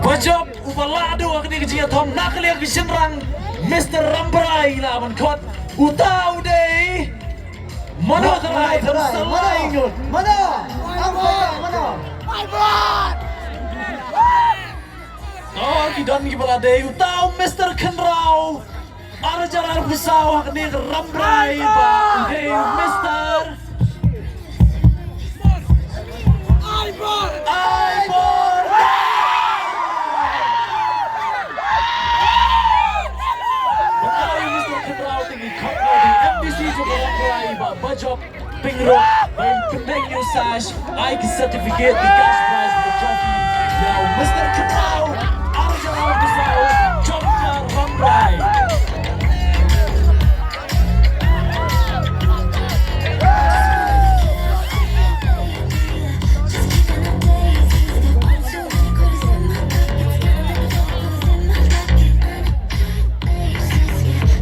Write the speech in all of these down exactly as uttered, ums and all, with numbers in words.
Ba jop uba la duh ha kane ka jingïathong na ka liang ka shynrang, Mister Rambrai la ban khot. Uta u dei Mano Tharai, Mano Tharai, Tharai, Mano. Laingut. Mano. Mano. Oh, ki don kiba la dei, uta u Mister Khynraw. Ar hajar arphew saw ha kane ka Rambrai ba u dei u Mister Aibor. Aibor. Ba dei u Mister Khynraw te ngi khot ïa u M D C jong ka Rambrai ba ba jop pynroi, ba in pyndeng ïa u sash, ai ki certificate, ki cash prize, ki trophy ïa u Mister Khynraw, ar hajar arphew saw, jong ka Rambrai.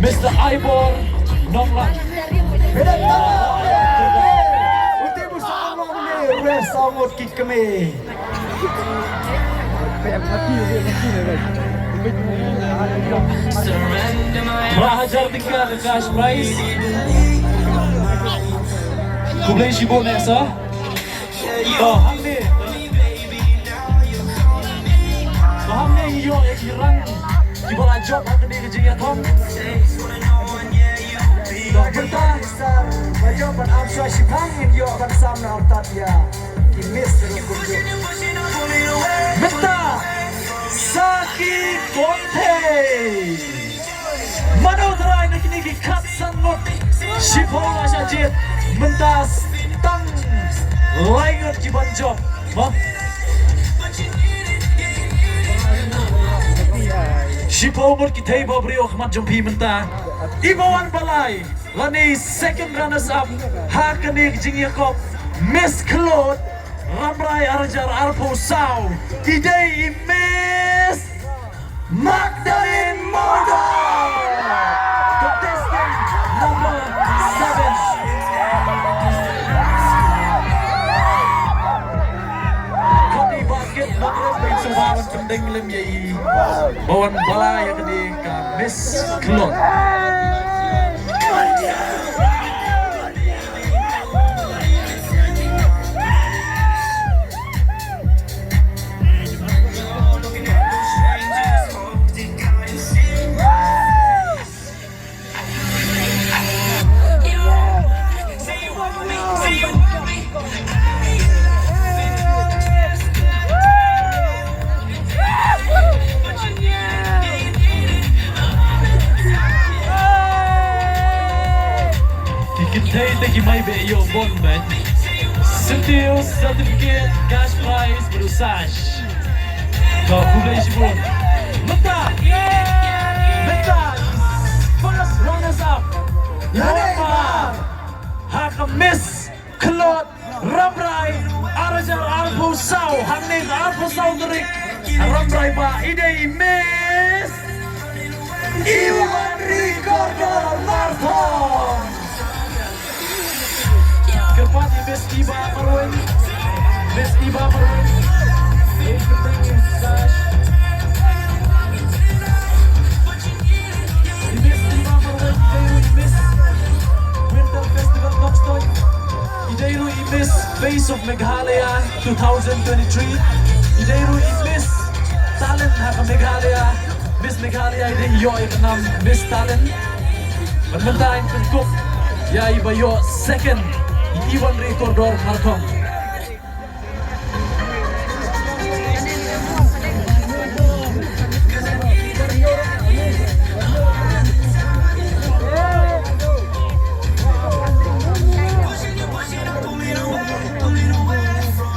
Mister Aibor Nonglang. Beda tama. Uti bu sangom ni, ruh sangom ki kemi. Phra hajar tyngka ka cash prize. Khublei shibun eh sir. To hangne, to hangne ngi ïoh ïa ki rang kiba la jop ha kane ka jingïathong. To mynta sir, ba jop ban am shuwa shiphang ngin ïoh ban sam na artat ïa ki miss ruh kumjuh. Mynta Saki Kongthei. Mano Tharai na kine ki khatsan ngut. Shiphew la shah jied. Mynta tang lai ngut ki ban jop. Mo. Shiphew ngut ki thei ba briew ha khmat jong phi mynta. I ba wan ba lai lane second runners up ha kane ka jingïakop Miss Khlod Rambrai ar hajar arphew saw. I dei i Miss Magdalene Mawdon, contestant number seven. Khot i Bah Kit Nongrum ba in sngewbha ban pyndeng lem ïa i ba wan ba lai ïa kane ka Miss Khlod. Ki kynthei te ki mai beh ïoh bun bad certificate, cash prize bad u sash. Ko, khublei shibun. Mynta, mynta first runners up, lane ba ha ka Miss Khlod Rambrai ar hajar arphew saw, hangne arphew saw tarik Rambrai ba i dei i Miss Iwan Rikordor Marthong. Kyrpad i Miss Iba Marwei. Miss Iba Marwei. Ei, kyrpad i Miss Iba Marwei, i dei ruh i Miss Winter Festival Nongstoiñ. I dei ruh i Miss Face of Meghalaya two thousand twenty-three. I dei ruh i Miss Talent ha ka Meghalaya. Miss Meghalaya i dei ïoh ïa ka nam Miss Talent. Bad mynta in pynkup ïa i ba ïoh second, i Iwan Rikordor Marthong.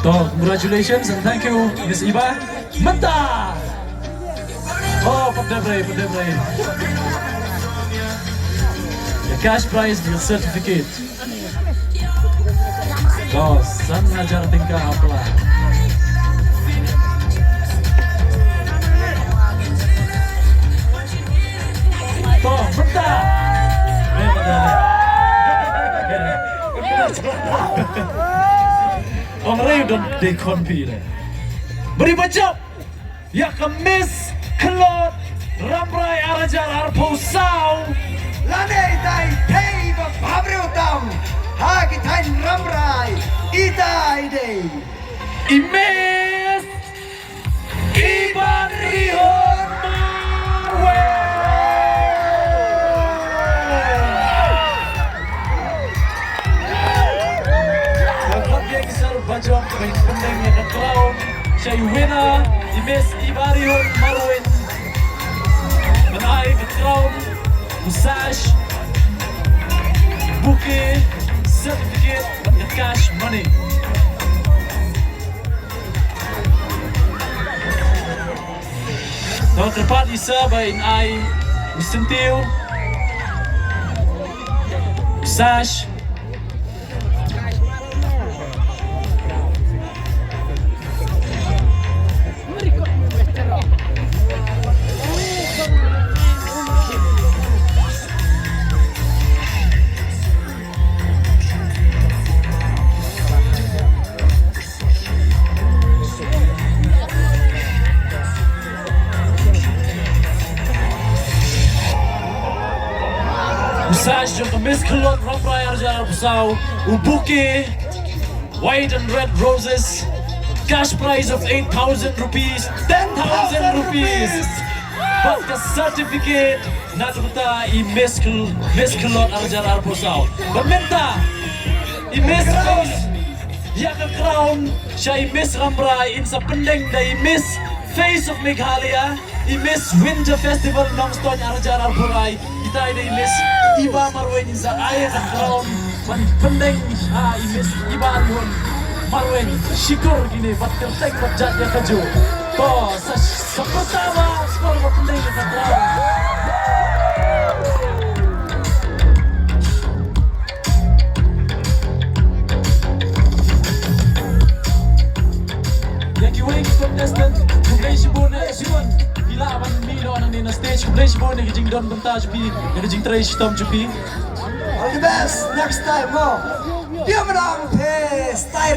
To, congratulations and thank you, Miss Iba. Mynta. Oh, pat dep rei, pat dep rei. Ïa cash prize, ïa certificate. To, san hajar tyngka ha pla. To, mynta. Ong rei u don dei khon phi re. Bri bajop. Ïa ka Miss Khlot Rambrai ar hajar arphew saw. Lane itai thei ba bhabriew tam ha ki thaiñ Rambrai, itai dei i Miss Ibarihun Marwei. Ba khot ïa ki sar ba jong ka ba in pyndeng ïa ka crown sha i winner, i Miss Ibarihun Marwei. Ban ai ka crown, u sash, bouquet, certificate bad ka cash money. To kyrpad ïa i sir ba in ai u syntiew, u sash. U sash jong ka Miss Khlot Rambrai ar hajar arphew saw, u bouquet, white and red roses, cash prize of eight thousand rupees, ten thousand rupees. Bad ka certificate na ka bynta i Miss Khl-, Miss Khlot ar hajar arphew saw. Bad mynta i Miss Face, ïa ka crown sha i Miss Rambrai in sa pyndeng da i Miss Face of Meghalaya, i Miss Winter Festival Nongstoiñ ar hajar arphew lai. Itai dei i Miss Iba Marwei, in sa ai ïa ka crown ban pyndeng ha i Miss Ibarihun Marwei. Shukor kine bad kyrteng bad jait ïa kajuh. To sa, sa pyrta ba skor ba pyndeng ïa ka crown. Ïa kiwei ki contestant, khublei shibun, eh, shibun. Ki lah ban mih noh nangne na stage, khublei shibun ïa ka jingdon bynta jong phi, ïa ka jingtrei shitom jong phi. All the best next time mo. Phi ïa mynta phi style